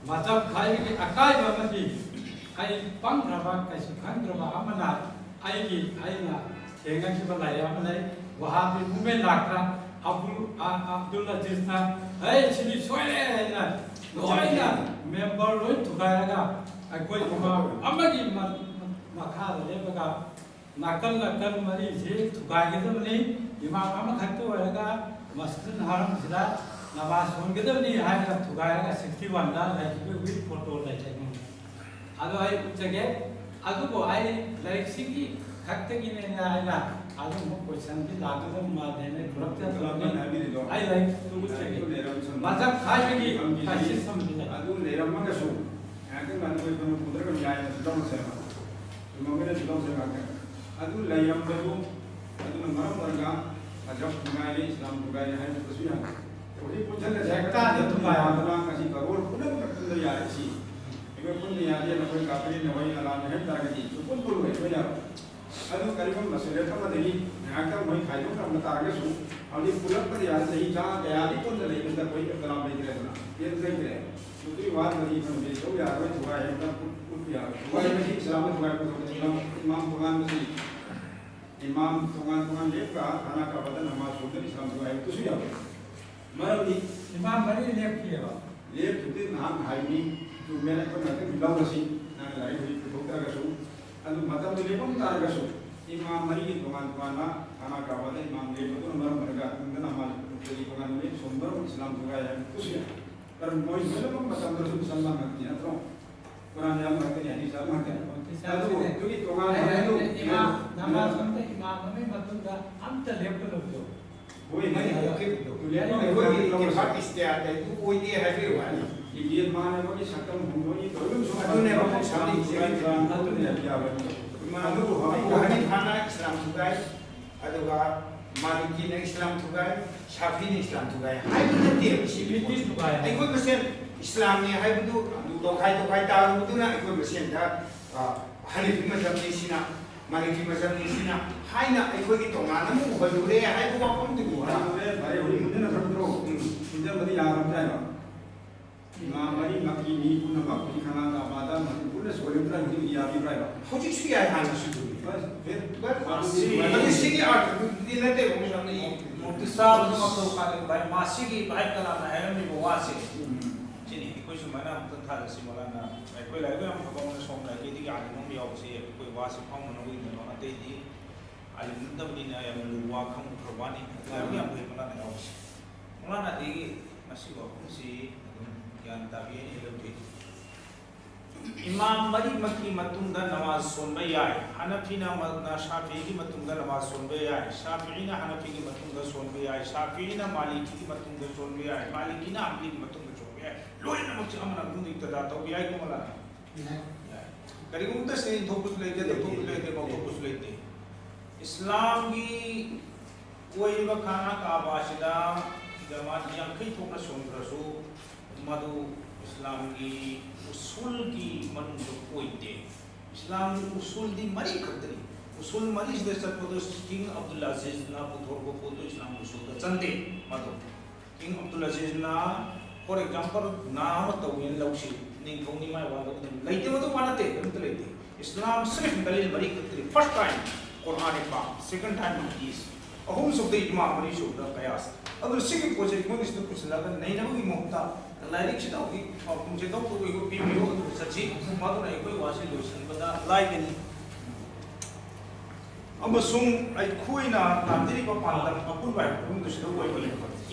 ꯃꯆꯞ ꯈꯥꯏꯕꯒꯤ ꯑꯀꯥꯏꯕ ꯑꯃꯗꯤ ꯑꯩ ꯄꯪꯈ꯭ꯔꯕ, ꯀꯩꯁꯨ ꯈꯟꯗ꯭ꯔꯕ ꯑꯃꯅ ꯑꯩꯒꯤ, ꯑꯩꯅ ꯊꯦꯡꯅꯈꯤꯕ ꯂꯥꯏꯔꯤꯛ ꯑꯃ ꯂꯩ, ꯋꯍꯥꯕꯤ ꯃꯨꯚꯃꯦꯟ ꯂꯥꯛꯇ ꯑꯕꯨꯜ, ꯑ-, ꯑꯕꯗꯨꯜ ꯑꯖꯤꯖꯅ, "ꯑꯩ ꯁꯤꯗꯤ ꯁꯣꯏꯔꯦ" ꯍꯥꯏꯅ ꯂꯣꯏꯅ ꯃꯦꯝꯕꯔ ꯂꯣꯏ ꯊꯨꯒꯥꯏꯔꯒ ꯑꯩꯈꯣꯏ ꯏꯃꯥ ꯑꯃꯒꯤ ꯃ-, ꯃꯈꯥꯗ ꯂꯦꯞꯄꯒ ꯅꯥꯀꯜ ꯅꯥꯀꯜ ꯃꯔꯤꯁꯤ ꯊꯨꯒꯥꯏꯒꯗꯕꯅꯤ, ꯏꯃꯥꯝ ꯑꯃꯈꯛꯇ ꯑꯣꯏꯔꯒ ꯃꯁꯖꯤꯗ ꯍꯔꯝꯁꯤꯗ ꯅꯃꯥꯖ ꯁꯣꯟꯒꯗꯕꯅꯤ ꯍꯥꯏꯔꯒ ꯊꯨꯒꯥꯏꯔꯒ ꯁꯤꯛꯁꯇꯤ ꯋꯥꯟꯗ ꯂꯩꯈꯤꯕ ꯋꯤꯠ ꯐꯣꯇꯣ ꯂꯩ ꯑꯩꯉꯣꯟꯗ꯫ ꯑꯗꯣ ꯑꯩ ꯎꯠꯆꯒꯦ꯫ ꯑꯗꯨꯕꯨ ꯑꯩ ꯂꯥꯏꯔꯤꯛꯁꯤꯒꯤ ꯈꯛꯇꯒꯤꯅꯦꯅ ꯑꯩꯅ ꯑꯗꯨꯝꯕ ꯀꯣꯏꯁꯟꯗꯤ ꯂꯥꯛꯀꯗꯕ ꯃꯥꯜꯂꯦꯅ ꯑꯩ ꯄꯨꯔꯛꯇꯅ ꯇꯧꯔꯝꯃꯤ꯫ ꯑꯩ ꯂꯥꯏꯔꯤꯛꯇꯨ ꯎꯠꯆꯒꯦ꯫ ꯃꯁꯛ ꯍꯥꯏꯕꯒꯤ ꯊꯤꯁꯤꯁ ꯑꯃꯗꯤ ꯂꯩ꯫ ꯑꯗꯨ ꯂꯩꯔꯝꯃꯒꯁꯨ ꯉꯥꯏꯍꯥꯛꯇꯪ ꯑꯗꯨ ꯑꯩꯈꯣꯏ ꯄꯨꯊꯣꯛꯇ꯭ꯔꯒ ꯌꯥꯏꯅ ꯇꯧꯔꯁꯦꯕ꯫ ꯆꯨꯝꯃꯝꯒꯅꯤ, ꯆꯨꯝꯃꯝꯁꯦ ꯉꯥꯛꯇꯪ꯫ ꯑꯗꯨ ꯂꯩꯔꯝꯕꯗꯨ, ꯑꯗꯨꯅ ꯃꯔꯝ ꯑꯣꯏꯔꯒ ꯃꯖꯍꯕ ꯊꯨꯒꯥꯏꯔꯦ, ꯏꯁꯂꯥꯝ ꯊꯨꯒꯥꯏꯔꯦ ꯍꯥꯏꯕꯗꯨꯁꯨ ꯌꯥꯏ꯫ ꯍꯧꯖꯤꯛ ꯄꯨꯟꯁꯤꯜꯂꯁꯦ ꯍꯥꯏꯕ ꯇꯥꯔꯗꯤ ꯊꯨꯒꯥꯏ ꯍꯥꯏꯕꯗꯨꯅ ꯉꯁꯤ ꯀꯔꯣꯔ ꯄꯨꯝꯅꯃꯛꯇ ꯄꯨꯟꯕ ꯌꯥꯔꯦ ꯁꯤ꯫ ꯑꯩꯈꯣꯏ ꯄꯨꯟꯕ ꯌꯥꯗꯦ, ꯅꯈꯣꯏ ꯀꯥꯐꯤꯔꯤ, ꯅꯈꯣꯏ ꯑꯂꯥꯝꯅꯤ ꯍꯥꯏꯕ ꯇꯥꯔꯒꯗꯤ ꯁꯨꯡꯄꯨꯟ ꯄꯨꯜꯂꯣꯏ ꯑꯩꯈꯣꯏꯅ꯫ ꯑꯗꯨ ꯀꯔꯤꯒꯨꯝꯕ ꯃꯁꯂꯦꯠ ꯑꯃꯗꯒꯤ ꯉꯥꯏꯍꯥꯛꯇꯪ ꯃꯣꯏ ꯈꯥꯏꯗꯣꯛꯈ꯭ꯔꯕ ꯇꯥꯔꯒꯁꯨ, ꯍꯧꯖꯤꯛ ꯄꯨꯜꯂꯛꯄꯗ ꯌꯥꯔꯦ, ꯆꯍꯤ ꯆꯥ ꯀꯌꯥꯗꯤ ꯄꯨꯟꯅ ꯂꯩꯕꯗ ꯑꯩꯈꯣꯏ ꯀꯂꯥꯝ ꯂꯩꯇ꯭ꯔꯦꯗꯅ, ꯄꯦꯟ ꯂꯩꯇ꯭ꯔꯦ꯫ ꯃꯗꯨꯒꯤ ꯋꯥꯗꯨꯗꯤ ꯈꯪꯗꯦ, ꯇꯧ ꯌꯥꯔꯣꯏ, ꯊꯨꯒꯥꯏ ꯍꯥꯏꯕꯗ ꯎꯠꯄ ꯌꯥꯔꯣꯏ꯫ ꯊꯨꯒꯥꯏꯕꯁꯤ ꯏꯁꯂꯥꯝꯅ ꯊꯨꯒꯥꯏꯕ ꯊꯕꯛꯅꯤ꯫ ꯏꯃꯥꯝ, ꯏꯃꯥꯝ ꯇꯣꯉꯥꯟꯕꯁꯤ, ꯏꯃꯥꯝ ꯇꯣꯉꯥꯟ ꯇꯣꯉꯥꯟ ꯂꯦꯞꯄ ꯈꯥꯅꯥ ꯀꯥꯕꯗ ꯅꯃꯥꯖ ꯁꯣꯟꯗꯅ ꯏꯁꯂꯥꯝ ꯊꯨꯒꯥꯏ ꯍꯥꯏꯕꯗꯨꯁꯨ ꯌꯥꯎꯏ꯫ ꯃꯔꯝꯗꯤ ꯏꯃꯥꯝ ꯃꯔꯤ ꯂꯦꯞꯈꯤꯑꯕ꯫ ꯂꯦꯞꯈꯤꯕꯗꯤ ꯅꯍꯥꯟ ꯍꯥꯏꯕꯅꯤ, ꯆꯨꯝꯃꯦꯅ ꯑꯩꯈꯣꯏꯅ ꯑꯗꯨꯝ ꯂꯧꯔꯁꯤ, ꯅꯪꯅ ꯂꯥꯏꯔꯤꯛ ꯍꯧꯖꯤꯛ ꯄꯨꯊꯣꯛꯇ꯭ꯔꯒꯁꯨ꯫ ꯑꯗꯨ ꯃꯇꯝꯗꯨ ꯂꯦꯞꯄꯝ ꯇꯥꯔꯒꯁꯨ ꯏꯃꯥꯝ ꯃꯔꯤꯒꯤ ꯇꯣꯉꯥꯟ ꯇꯣꯉꯥꯟꯕ ꯈꯥꯅꯥ ꯀꯥꯕꯗ ꯏꯃꯥꯝ ꯂꯦꯞꯄꯗꯨꯅ ꯃꯔꯝ ꯑꯣꯏꯔꯒ ꯇꯨꯡꯗ ꯅꯃꯥꯖ ꯀꯔꯤ ꯇꯣꯉꯥꯟꯕ ꯂꯦꯞ ꯁꯣꯟꯕ ꯃꯔꯝ ꯏꯁꯂꯥꯝ ꯊꯨꯒꯥꯏ ꯍꯥꯏꯕꯗꯨꯁꯨ ꯌꯥꯏ꯫ ꯀꯔꯝ ꯃꯣꯏ ꯂꯣꯏꯅꯃꯛ ꯃꯇꯝꯗꯁꯨ ꯃꯨꯁꯜꯃꯥꯟ ꯉꯥꯛꯇꯅꯤ ꯅꯠꯇ꯭ꯔꯣ? ꯀꯨꯔꯥꯟ ꯌꯥꯝ ꯉꯥꯛꯇꯅꯤ, ꯍꯗꯤꯁ ꯌꯥꯝ ꯉꯥꯛꯇꯅꯤ꯫ ꯑꯗꯨꯕꯨ ꯑꯗꯨꯒꯤ ꯇꯣꯉꯥꯟꯕ ꯑꯩꯅ ꯑꯗꯨ ꯏꯃꯥ ꯅꯃꯥꯖ ꯑꯝꯇ ꯏꯃꯥꯝ ꯑꯃꯒꯤ ꯃꯇꯨꯡꯗ ꯑꯝꯇ ꯂꯦꯞꯀꯅꯨꯗꯣ꯫ ꯃꯣꯏ ꯃꯔꯤ ꯂꯦꯞꯀꯅꯨꯗꯣ꯫ ꯑꯩꯈꯣꯏꯒꯤ ꯏꯝꯐꯥꯜ ꯏꯁꯇꯦꯠꯇ ꯑꯗꯨ ꯑꯣꯏꯗꯦ ꯍꯥꯏꯕꯒꯤ ꯋꯥꯅꯤ꯫ ꯏꯟꯗꯤꯌꯟ ꯃꯥꯟꯅꯕꯒꯤ ꯁꯛꯇꯝ ꯍꯣꯡꯗꯣꯛꯏ, ꯂꯣꯏꯅꯃꯛꯁꯨ ꯑꯗꯨꯅꯦꯕ ꯑꯩꯈꯣꯏ ꯁꯥꯟꯅꯔꯤꯁꯦ꯫ ꯑꯗꯨꯅꯦ ꯌꯥꯕ꯫ ꯑꯗꯨꯕꯨ ꯑꯕꯨ ꯍꯅꯤꯐꯥꯅ ꯏꯁꯂꯥꯝ ꯊꯨꯒꯥꯏ, ꯑꯗꯨꯒ ꯃꯥꯂꯤꯀꯤꯅ ꯏꯁꯂꯥꯝ ꯊꯨꯒꯥꯏ, ꯁꯥꯐꯤꯅ ꯏꯁꯂꯥꯝ ꯊꯨꯒꯥꯏ ꯍꯥꯏꯕ ꯅꯠꯇꯦꯕ ꯁꯤ꯫ ꯕ꯭ꯔꯤꯇꯤꯁ ꯊꯨꯒꯥꯏ꯫ ꯑꯩꯈꯣꯏ ꯃꯁꯦꯟ ꯏꯁꯂꯥꯝꯅꯤ ꯍꯥꯏꯕꯗꯨ ꯇꯣꯈꯥꯏ ꯇꯣꯈꯥꯏ ꯇꯥꯔꯨꯕꯗꯨꯅ ꯑꯩꯈꯣꯏ ꯃꯁꯦꯟꯗ, ꯑ, ꯍꯅꯤꯐꯤ ꯃꯖꯍꯕꯅꯤ ꯁꯤꯅ, ꯃꯥꯂꯤꯀꯤ ꯃꯖꯍꯕꯅꯤ ꯁꯤꯅ ꯍꯥꯏꯅ ꯑꯩꯈꯣꯏꯒꯤ ꯇꯣꯉꯥꯟꯅ ꯑꯃꯨꯛ ꯎꯍꯜꯂꯨꯔꯦ ꯍꯥꯏꯕ ꯋꯥꯐꯝꯗꯨꯕꯨ꯫ ꯐꯔꯦ, ꯐꯔꯦ, ꯍꯧꯖꯤꯛ ꯄꯨꯟꯁꯤꯟꯅ ꯊꯝꯗ꯭ꯔꯣ? ꯎꯝ꯫ ꯄꯨꯟꯁꯤꯟꯕꯗꯤ ꯌꯥꯔꯕꯖꯥꯠꯅꯣ? ꯏꯃꯥ ꯃꯔꯤꯃꯛꯀꯤ ꯃꯤ ꯄꯨꯝꯅꯃꯛ ꯍꯧꯖꯤꯛ ꯈꯪꯉꯥꯡ ꯀꯥꯕꯥꯗ ꯃꯗꯨ ꯄꯨꯟꯅ ꯁꯣꯏꯔꯝꯗ꯭ꯔꯥ ꯍꯧꯖꯤꯛ ꯌꯥꯕꯤꯕ꯭ꯔꯥ ꯍꯥꯏꯕ? ꯍꯧꯖꯤꯛꯁꯨ ꯌꯥꯏ, ꯍꯥꯟꯅꯁꯨ ꯑꯗꯨꯝ꯫ ꯕꯁ, ꯕꯦꯠ, ꯕꯠ, ꯃꯁꯤ ꯑꯗꯨ ꯁꯤꯒꯤ ꯑꯥꯔꯊꯗꯨꯗꯤ ꯅꯠꯇꯦꯕ ꯑꯩꯈꯣꯏ ꯁꯣꯝꯗ ꯌꯦꯡꯉꯤꯗꯨꯗꯤ꯫ ꯃꯨꯛꯇꯤ ꯁꯥꯕꯗ ꯃꯊꯧ ꯐꯥꯗꯦ ꯚꯥꯏ, ꯃꯁꯤꯒꯤ ꯚꯥꯏ ꯀꯅꯥꯅ ꯍꯥꯏꯔꯝꯃꯤꯕ ꯋꯥꯁꯦ? ꯎꯝ꯫ ꯁꯤꯅꯤ ꯑꯩꯈꯣꯏ ꯁꯨꯃꯥꯏꯅ ꯑꯃꯨꯛꯇꯪ ꯊꯥꯖꯁꯤ ꯃꯣꯂꯥꯅ꯫ ꯑꯩꯈꯣꯏ ꯂꯥꯏꯔꯤꯛ ꯌꯥꯝ ꯐꯕ ꯑꯃꯅ ꯁꯣꯝ ꯂꯥꯏꯔꯤꯛꯀꯤꯗꯒꯤ ꯑꯥꯂꯤꯝ ꯑꯃ ꯌꯥꯎꯕꯁꯦ ꯑꯩꯈꯣꯏ ꯋꯥꯁꯦ ꯐꯥꯎꯅꯅꯕꯒꯤꯗꯃꯛ, ꯑꯇꯩꯗꯤ ꯑꯥꯂꯤꯝ ꯅꯠꯇꯕꯅꯤꯅ ꯌꯥꯝꯅ ꯂꯨꯕ ꯋꯥ ꯈꯪꯕ ꯈꯔ ꯋꯥꯅꯤ꯫ ꯂꯥꯏꯔꯤꯛ ꯌꯥꯝ ꯐꯩ ꯃꯣꯂꯥꯅ ꯌꯥꯎꯕꯁꯦ꯫ ꯃꯣꯂꯥꯅꯗꯤ ꯃꯁꯤꯒꯤ ꯋꯥꯐꯝꯁꯤ ꯑꯗꯨꯝ ꯒ꯭ꯌꯥꯟ ꯇꯥꯕꯤꯔꯅꯤ ꯂꯧꯗꯦ꯫ ꯏꯃꯥꯝ ꯃꯔꯤꯃꯛꯀꯤ ꯃꯇꯨꯡꯗ ꯅꯃꯥꯖ ꯁꯣꯟꯕ ꯌꯥꯏ꯫ ꯍꯅꯐꯤꯅ ꯃ-, ꯅ ꯁꯥꯐꯤꯒꯤ ꯃꯇꯨꯡꯗ ꯅꯃꯥꯖ ꯁꯣꯟꯕ ꯌꯥꯏ꯫ ꯁꯥꯐꯤꯅ ꯍꯅꯐꯤꯒꯤ ꯃꯇꯨꯡꯗ ꯁꯣꯟꯕ ꯌꯥꯏ꯫ ꯁꯥꯐꯤꯅ ꯃꯥꯂꯤꯀꯤꯒꯤ ꯃꯇꯨꯡꯗ ꯁꯣꯟꯕ ꯌꯥꯏ꯫ ꯃꯥꯂꯤꯀꯤꯅ ꯍꯝꯕꯤꯒꯤ ꯃꯇꯨꯡꯗ ꯁꯣꯟꯕ ꯌꯥꯏ꯫ ꯂꯣꯏꯅꯃꯛꯁꯦ ꯑꯃꯅ ꯑꯃꯨꯛ ꯏꯛꯇꯗꯥ ꯇꯧꯕ ꯌꯥꯏꯀꯣ ꯃꯣꯂꯥꯅ? ꯌꯥꯏ꯫ ꯌꯥꯏ꯫ ꯀꯔꯤꯒꯨꯝꯕꯗ ꯁꯦꯟ ꯊꯣꯛꯄꯁꯨ ꯂꯩꯇꯦ, ꯂꯩꯇꯦ, ꯊꯣꯛꯄꯁꯨ ꯂꯩꯇꯦ, ꯂꯩꯇꯦ꯫ ꯉꯥꯎꯊꯣꯛꯄꯁꯨ ꯂꯩꯇꯦ꯫ ꯏꯁꯂꯥꯝꯒꯤ ꯀꯣꯏꯔꯤꯕ ꯈꯥꯅꯥ ꯀꯥꯕꯥꯁꯤꯗ ꯖꯃꯥꯠ ꯌꯥꯡꯈꯩ ꯊꯣꯛꯅ ꯁꯣꯟꯈ꯭ꯔꯁꯨ, ꯃꯗꯨ ꯏꯁꯂꯥꯝꯒꯤ ꯎꯁꯨꯜꯒꯤ ꯃꯅꯨꯡꯗ ꯑꯣꯏꯗꯦ꯫ ꯏꯁꯂꯥꯝꯒꯤ ꯎꯁꯨꯜꯗꯤ ꯃꯔꯤ ꯈꯛꯇꯅꯤ꯫ ꯎꯁꯨꯜ ꯃꯔꯤꯁꯤꯗ ꯆꯠꯄꯗꯨ ꯀꯤꯡ ꯑꯕꯗꯨꯜ ꯑꯖꯤꯖꯅ ꯄꯨꯊꯣꯔꯛꯄ ꯄꯣꯠꯇꯨ ꯏꯁꯂꯥꯝꯒꯤ ꯎꯁꯨꯜꯗ ꯆꯟꯗꯦ꯫ ꯃꯗꯨ ꯀꯤꯡ ꯑꯕꯗꯨꯜ ꯑꯖꯤꯖꯅ, for example, ꯅꯥ ꯑꯃ ꯇꯧꯒꯦꯅ ꯂꯧꯁꯤ, ꯅꯤꯡꯊꯧꯅꯤ ꯃꯥꯏ ꯋꯥ ꯂꯧꯗꯅ ꯂꯩꯇꯦ, ꯃꯗꯨ ꯋꯥ ꯅꯠꯇꯦ, ꯑꯗꯨꯝꯇ ꯂꯩꯇꯦ꯫ ꯏꯁꯂꯥꯝ ꯁꯤꯔꯐ ꯗꯂꯤꯜ ꯃꯔꯤ ꯈꯛꯇꯅꯤ꯫ First time ꯀꯨꯔꯥꯟ ꯄꯥꯛ, second time ꯍꯗꯤꯁ, ꯑꯍꯨꯝꯁꯨꯕꯗ ꯏꯖꯃꯥ, ꯃꯔꯤꯁꯨꯕꯗ ꯀꯌꯥꯁ꯫ ꯑꯗꯨ ꯁꯤꯒꯤ ꯄꯣꯠꯁꯦ ꯑꯩꯈꯣꯏꯅ ꯁꯤꯗ ꯄꯨꯁꯤꯜꯂꯒ ꯅꯩꯅꯕꯒꯤ ꯃꯍꯨꯠꯇ ꯂꯥꯏꯔꯤꯛꯁꯤꯗ ꯍꯧꯖꯤꯛ ꯄꯥꯎꯈꯨꯝꯁꯦ ꯇꯧ ꯇꯧ ꯑꯩꯈꯣꯏ ꯄꯤꯕꯤꯌꯨ, ꯑꯗꯨꯒ ꯆꯠꯁꯤ꯫ ꯃꯗꯨꯅ ꯑꯩꯈꯣꯏ ꯋꯥꯁꯤ ꯂꯣꯏꯁꯤꯟꯕꯗ ꯂꯥꯏꯒꯅꯤ꯫ ꯑꯃꯁꯨꯡ ꯑꯩꯈꯣꯏꯅ ꯇꯥꯟꯖꯔꯤꯕ ꯄꯥꯟꯗꯝ ꯑꯄꯨꯟꯕ ꯍꯥꯏꯕ ꯃꯐꯝꯗꯨꯁꯤꯗ ꯑꯣꯏꯕꯅꯤ꯫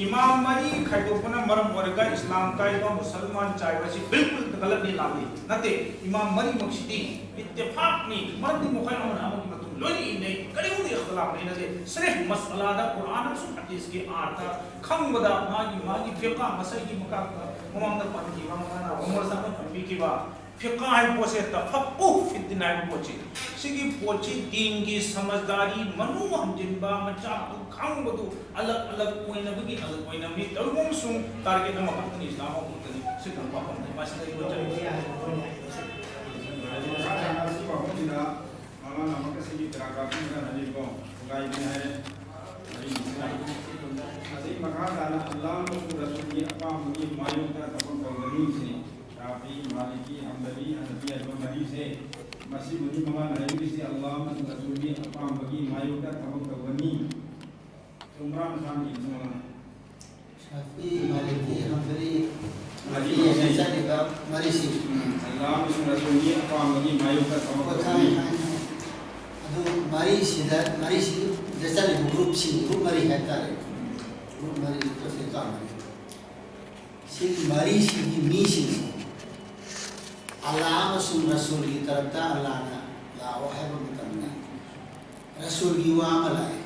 ꯏꯃꯥꯝ ꯃꯔꯤ ꯈꯥꯏꯗꯣꯛꯄꯅ ꯃꯔꯝ ꯑꯣꯏꯔꯒ ꯏꯁꯂꯥꯝ ꯀꯥꯏꯕ, ꯃꯨꯁꯜꯃꯥꯟ ꯆꯥꯏꯕ ꯑꯁꯤ ꯕꯤꯜꯀꯨꯜ ꯒꯂꯠꯅꯤ, ꯂꯥꯜꯂꯤ꯫ ꯅꯠꯇꯦ, ꯏꯃꯥꯝ ꯃꯔꯤꯃꯛꯁꯤꯗꯤ ꯏꯠꯇꯤꯐꯥꯛꯅꯤ꯫ ꯃꯔꯝꯗꯤ ꯃꯈꯣꯏ ꯑꯃꯅ ꯑꯃꯒꯤ ꯃꯇꯨꯡ ꯂꯣꯏꯅ ꯏꯟꯅꯩ꯫ ꯀꯔꯤꯒꯨꯝꯕ ꯏꯈꯇꯤꯂꯥꯐ ꯂꯩꯅꯗꯦ꯫ ꯁꯤꯔꯐ ꯃꯁꯑꯂꯥꯗ ꯀꯨꯔꯥꯟ ꯑꯃꯁꯨꯡ ꯍꯗꯤꯁꯀꯤ ꯑꯥꯔꯊ ꯈꯪꯕꯗ ꯃꯥꯒꯤ, ꯃꯥꯒꯤ ꯐꯤꯀꯥ ꯃꯁꯥꯏꯒꯤ ꯃꯀꯥꯛꯇ ꯃꯃꯥꯡꯗ ꯄꯟꯈꯤꯕ, ꯃꯉꯥꯅ ꯎꯃꯔ ꯁꯥꯍꯕꯅ ꯊꯝꯕꯤꯈꯤꯕ ꯐꯤꯀꯥ ꯍꯥꯏꯕ ꯄꯣꯠꯁꯦ ꯇꯐꯛꯀꯨꯍ ꯐꯤꯗꯗꯤꯟ ꯍꯥꯏꯕ ꯄꯣꯠꯁꯦ꯫ ꯁꯤꯒꯤ ꯄꯣꯠꯁꯤ ꯗꯤꯟꯒꯤ ꯁꯃꯖꯗꯥꯔꯤ ꯃꯅꯨꯡ ꯍꯟꯖꯤꯟꯕ, ꯃꯆꯥꯛꯇꯨ ꯈꯪꯕꯗꯨ ꯑꯂꯛ ꯑꯂꯛ ꯑꯣꯏꯅꯕꯒꯤ ꯑꯂꯛ ꯑꯣꯏꯅꯕꯅꯤ꯫ ꯇꯧꯏꯒꯨꯝꯕꯁꯨꯡ ꯇꯥꯔꯒꯦꯠ ꯑꯃꯈꯛꯇꯅꯤ, ꯏꯁꯂꯥꯝ ꯑꯃꯈꯛꯇꯅꯤ꯫ ꯁꯤꯗꯪ ꯄꯥꯐꯝꯅꯤ꯫ ꯃꯁꯤꯗ ꯑꯩ ꯂꯣꯏꯁꯤꯜꯂꯒꯦ꯫ ꯃꯈꯥ ꯇꯥꯅ ꯑꯁꯤ ꯄꯥꯐꯝꯁꯤꯗ ꯃꯃꯥꯡ ꯑꯃꯨꯛꯀ ꯁꯤꯒꯤ ꯄꯦꯔꯥꯒ꯭ꯔꯥꯐꯁꯤꯡꯗ ꯍꯟꯖꯤꯟꯀꯣ꯫ ꯊꯨꯒꯥꯏꯕꯅꯤ ꯍꯥꯏꯔꯦ꯫ ꯃꯔꯤꯁꯤꯅ ꯑꯁꯤ ꯃꯈꯥ ꯇꯥꯅ ꯑꯜꯂꯥꯍ ꯑꯃꯁꯨꯡ ꯔꯁꯨꯜꯒꯤ ꯑꯄꯥꯝꯕꯒꯤ ꯃꯥꯌꯣꯛꯇ ꯊꯕꯛ ꯇꯧꯒꯅꯤ ꯁꯤꯅꯤ꯫ ꯁꯥꯐꯤ, ꯃꯥꯂꯤꯀꯤ, ꯍꯝꯕꯂꯤ, ꯍꯅꯐꯤ ꯍꯥꯏꯕ ꯃꯔꯤꯁꯦ꯫ ꯃꯁꯤꯕꯨꯗꯤ ꯃꯉꯥꯅ ꯍꯥꯏꯔꯤꯁꯤ ꯑꯜꯂꯥꯍ ꯑꯃꯁꯨꯡ ꯔꯁꯨꯜꯒꯤ ꯑꯄꯥꯝꯕꯒꯤ ꯃꯥꯌꯣꯛꯇ ꯊꯕꯛ ꯇꯧꯒꯅꯤ꯫ ꯆꯨꯝꯕ꯭ꯔꯥ ꯅꯁꯥꯅ ꯏꯕꯁꯤ ꯃꯉꯥꯅ? ꯁꯥꯐꯤ, ꯃꯥꯂꯤꯀꯤ, ꯍꯝꯕꯂꯤ, ꯃꯔꯤ ꯍꯅꯐꯤ ꯍꯥꯏꯅ ꯆꯠꯂꯤꯕ ꯃꯔꯤꯁꯤ꯫ ꯎꯝ, ꯑꯜꯂꯥꯍ ꯑꯃꯁꯨꯡ ꯔꯁꯨꯜꯒꯤ ꯑꯄꯥꯝꯕꯒꯤ ꯃꯥꯌꯣꯛꯇ ꯊꯕꯛ ꯍꯣꯏ, ꯇꯧꯒꯅꯤ꯫ ꯈꯪꯉꯦ, ꯈꯪꯉꯦ꯫ ꯑꯗꯨ ꯃꯔꯤꯁꯤꯗ, ꯃꯔꯤꯁꯤꯗ ꯆꯠꯂꯤꯕ ꯒ꯭ꯔꯨꯞꯁꯤꯡ, ꯒ꯭ꯔꯨꯞ ꯃꯔꯤ ꯍꯥꯏꯇꯥꯔꯦ꯫ ꯒ꯭ꯔꯨꯞ ꯃꯔꯤ, ꯒ꯭ꯔꯨꯞ ꯃꯔꯤ꯫ ꯁꯤ ꯃꯔꯤꯁꯤꯒꯤ ꯃꯤꯁꯤꯡꯁꯤ ꯑꯜꯂꯥꯍ ꯑꯃꯁꯨꯡ ꯔꯁꯨꯜꯒꯤ ꯇꯔꯞꯇ ꯑꯜꯂꯥꯍꯅ ꯂꯥꯛꯑꯣ ꯍꯥꯏꯕ ꯃꯇꯝꯗ ꯔꯁꯨꯜꯒꯤ ꯋꯥ ꯑꯃ ꯂꯥꯛꯑꯦ꯫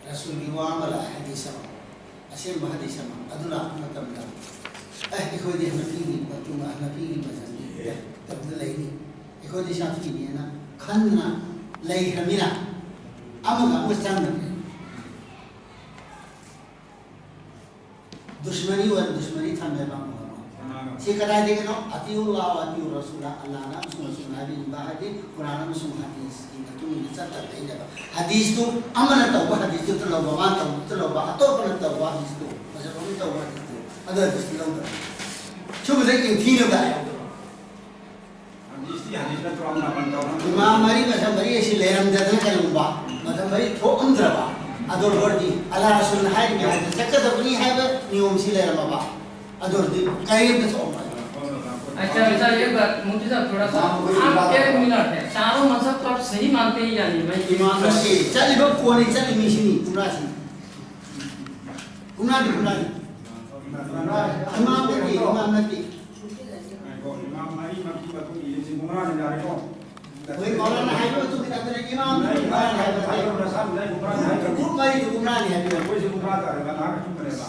ꯔꯁꯨꯜꯒꯤ ꯋꯥ ꯑꯃ ꯂꯥꯛꯑꯦ, ꯍꯗꯤꯁ ꯑꯃ, ꯑꯁꯦꯡꯕ ꯍꯗꯤꯁ ꯑꯃ꯫ ꯑꯗꯨ ꯂꯥꯛꯄ ꯃꯇꯝꯗ, "ꯑꯦ, ꯑꯩꯈꯣꯏꯗꯤ ꯍꯅꯐꯤꯒꯤ ꯃꯇꯨꯡ, ꯍꯅꯐꯤꯒꯤ ꯃꯖꯍꯕꯇ ꯂꯩꯅꯤ, ꯑꯩꯈꯣꯏꯗꯤ ꯁꯥꯐꯤꯅꯦꯅ" ꯈꯟꯗꯨꯅ ꯂꯩꯈ꯭ꯔꯃꯤꯅ ꯑꯃꯒ ꯑꯃꯒ ꯆꯪꯗ꯭ꯔꯦ꯫ ꯗꯨꯁꯃꯅꯤ ꯑꯣꯏꯅ ꯗꯨꯁꯃꯅꯤ ꯊꯝꯃꯦꯕ ꯑꯃꯒ ꯑꯃꯒ꯫ ꯁꯤ ꯀꯗꯥꯏꯗꯒꯤꯅꯣ? "ꯑꯇꯤꯎꯜꯂꯥꯍ ꯋ ꯑꯇꯤꯎꯔ ꯔꯁꯨꯂ", ꯑꯜꯂꯥꯍꯅ ꯑꯃꯁꯨꯡ ꯔꯁꯨꯜꯅ ꯍꯥꯏꯕꯤꯕ ꯍꯥꯏꯗꯤ ꯀꯨꯔꯥꯟ ꯑꯃꯁꯨꯡ ꯍꯗꯤꯁꯀꯤ ꯃꯇꯨꯡ ꯏꯟꯅ ꯆꯠꯇꯕꯩꯅꯦꯕ꯫ ꯍꯗꯤꯁꯇꯨ ꯑꯃꯅ ꯇꯧꯕ ꯍꯗꯤꯁꯇꯨ ꯂꯧꯕ, ꯃꯥꯅ ꯇꯧꯕꯗꯨ ꯂꯧꯕ, ꯑꯇꯣꯞꯄꯅ ꯇꯧꯕ ꯍꯗꯤꯁꯇꯨ, ꯃꯖꯍꯕ ꯑꯃꯅ ꯇꯧꯕ ꯍꯗꯤꯁꯇꯨ, ꯑꯗꯨ ꯍꯗꯤꯁꯇꯨ ꯂꯧꯗꯕ꯫ ꯁꯨꯝꯕꯗ ꯌꯦꯡꯊꯤꯅꯕ ꯍꯥꯏ꯫ ꯍꯗꯤꯁꯇꯤ ꯍꯗꯤꯁ ꯅꯠꯇ꯭ꯔꯣ? ꯑꯃꯅ ꯑꯃꯅ ꯇꯧꯕ꯫ ꯏꯃꯥꯝ ꯃꯔꯤ, ꯃꯖꯍꯕ ꯃꯔꯤ ꯑꯁꯤ ꯂꯩꯔꯝꯗꯗꯅ ꯀꯔꯤꯒꯨꯝꯕ ꯃꯖꯍꯕ ꯃꯔꯤ ꯊꯣꯛꯑꯝꯗ꯭ꯔꯕ, ꯑꯗꯨ ꯑꯣꯏꯔꯗꯤ ꯑꯜꯂꯥꯍ ꯔꯁꯨꯜꯅ ꯍꯥꯏꯔꯤꯕ ꯍꯥꯏꯗꯨ ꯆꯠꯀꯗꯕꯅꯤ ꯍꯥꯏꯕ ꯅꯤꯌꯣꯝꯁꯤ ꯂꯩꯔꯝꯃꯕ, ꯑꯗꯨ ꯑꯣꯏꯔꯗꯤ ꯀꯔꯤꯝꯇ ꯊꯣꯛꯑꯝꯃꯣꯏ꯫ अच्छा, अच्छा, एक बात, मुफ्ती साहब, थोड़ा सा, आप एक मिनट है, चारों मजहब को आप सही मानते हैं या नहीं? मैं ये ꯏꯃꯥꯝ ꯅꯠꯇꯦ, ꯆꯠꯂꯤꯕ ꯀꯣꯟꯅ ꯆꯠꯂꯤ ꯃꯤꯁꯤꯅꯤ ꯀꯨꯝꯔꯥꯁꯤ꯫ ꯀꯨꯝꯔꯥꯗꯤ ꯀꯨꯝꯔꯥꯅꯤ꯫ ꯏꯃꯥꯝ ꯅꯠꯇꯦ, ꯏꯃꯥꯝ ꯅꯠꯇꯦ꯫ ꯃꯔꯤꯃꯛꯀꯤ ꯃꯇꯨꯡ ꯏꯜꯂꯤꯁꯤ ꯒꯨꯝꯔꯥꯅꯤ ꯌꯥꯔꯦꯀꯣ? ꯍꯣꯏ, ꯃꯧꯂꯥꯅ ꯍꯥꯏꯕ ꯃꯇꯨꯡ ꯏꯟꯅ ꯑꯗꯨꯅ ꯏꯃꯥꯝ ꯅꯪ ꯒꯨꯝꯔꯥꯅꯤ ꯍꯥꯏꯕ ꯅꯠꯇꯦ꯫ ꯍꯥꯏꯔꯤꯕ ꯅꯁꯥ ꯅꯪ ꯒꯨꯝꯔꯥꯅꯤ ꯍꯥꯏꯗ꯭ꯔꯕꯗꯤ ꯒ꯭ꯔꯨꯞ ꯃꯔꯤꯗꯨ ꯒꯨꯝꯔꯥꯅꯤ ꯍꯥꯏꯕꯤꯌꯨ꯫ ꯑꯩꯈꯣꯏꯁꯨ ꯒꯨꯝꯔꯥ ꯇꯥꯔꯦꯕ, ꯅꯍꯥꯛ ꯑꯆꯨꯝꯕꯅꯦꯕ꯫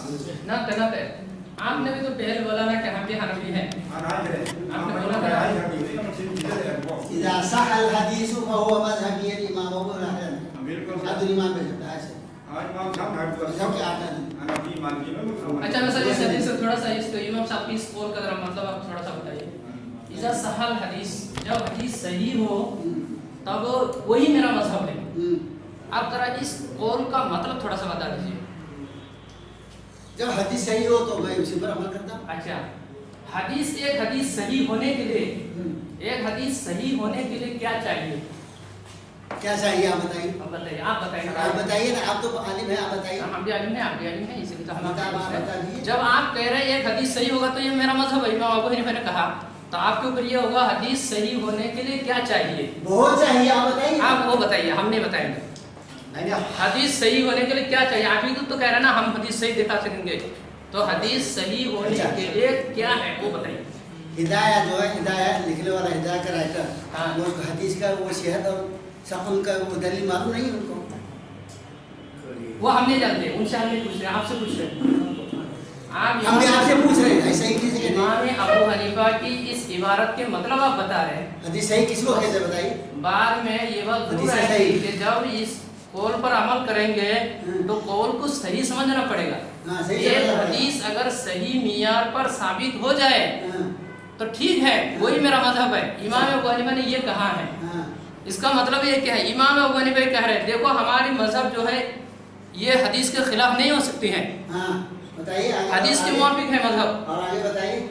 ꯅꯠꯇꯦ, ꯅꯠꯇꯦ꯫ आपने भी तो पहले बोला ना कि हम भी हनफी हैं। ꯍꯥꯟꯅ ꯍꯥꯏꯈ꯭ꯔꯦ꯫ ꯅꯪ ꯅꯪ ꯀꯩꯅꯣ ꯍꯥꯏꯈ꯭ꯔꯦ, ꯍꯥꯏꯈ꯭ꯔꯕꯗꯤ ꯍꯧꯖꯤꯛ ꯑꯃꯨꯛ ꯁꯤꯟꯈꯤꯗ ꯂꯩꯔꯦꯕꯀꯣ꯫ إذا صح الحديث فهو مذهبي الإمام أبو حنيفة. बिल्कुल। عبد الإمام بن عباس. हाँ, इमाम साहब हमारे पास मज़हब के आका हैं। हनफी, मालिकी में लोग समझ अच्छा, मैं सर, इस हदीस से थोड़ा सा, इस तो इमाम साहब की इस कौल का जरा मतलब आप थोड़ा सा बताइए। इज़ा सहा अल हदीस, जब हदीस सही हो, हम्म, तब वही मेरा मजहब है। हम्म। आप जरा इस कौल का मतलब थोड़ा सा बता दीजिए। जब हदीस सही हो तो मैं उसी पर अमल करता हूँ। अच्छा, हदीस, एक हदीस सही होने के लिए, हम्म। एक हदीस सही होने के लिए क्या चाहिए? क्या चाहिए आप बताइए। अब बताइए, आप बताइए। आप बताइए ना, आप तो आलिम हैं, आप बताइए। हम भी आलिम हैं, आप भी आलिम हैं, इसीलिए तो हम बता- आपसे पूछ रहे हैं। बता दीजिए। जब आप कह रहे हैं एक हदीस सही होगा तो ये मेरा मजहब है, इमाम अबू हनीफा ने कहा, तो आपके ऊपर ये होगा, हदीस सही होने के लिए क्या चाहिए? बहुत चाहिए, आप बताइए। आप वो बताइए, हम नहीं बताएंगे। नहीं, नहीं। हदीस सही होने के लिए क्या चाहिए? आप ही तो कह रहे हैं ना, हम हदीस सही दिखा सकेंगे, तो हदीस सही होने अच्छा। के लिए क्या है, वो बताइए। हिदाया जो है, हिदाया लिखने वाला, हिदाया का राइटर, हाँ। वो उसको हदीस का वो सेहत और सकुन का वो दलील मालूम नहीं है उनको। वो हम नहीं जानते, उनसे हम नहीं पूछ रहे, आपसे पूछ रहे हैं। आप हम भी आपसे पूछ रहे हैं, ऐसा ही किसी के नहीं। इमाम अबू हनीफा की इस इबारत के मतलब आप बता रहे हैं। हदीस सही किसको कहते हैं बताइए। बाद में ये बात जरूर हदीस आएगी सही। कि जब इस कौल पर अमल करेंगे हम्म। तो कौल को सही समझना पड़ेगा। हाँ, सही एक समझना पड़ेगा। हदीस अगर सही मियार पर साबित हो जाए हाँ, तो ठीक है, वही मेरा मजहब है। इमाम अबू हनीफा ने ये कहा है। हाँ। इसका मतलब ये क्या है? इमाम अबू हनीफा ये कह रहे हैं, देखो, हमारी मजहब जो है, ये हदीस के खिलाफ नहीं हो सकती है, हाँ, बताइए आगे। हदीस के आगे। मुआफिक है मजहब। और आगे बताइए।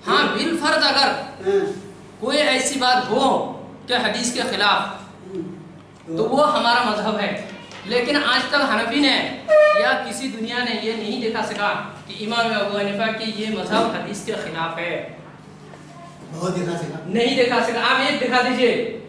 हाँ, बिलफर्ज अगर हाँ, कोई ऐसी बात हो कि हदीस के खिलाफ, हम्म, तो वो हमारा मजहब है। लेकिन आज तक हनफी ने या किसी दुनिया ने ये नहीं दिखा सका कि इमाम अबू हनीफा की ये मजहब हदीस के खिलाफ है। बहुत दिखा सका। नहीं दिखा सका। आप एक दिखा दीजिए,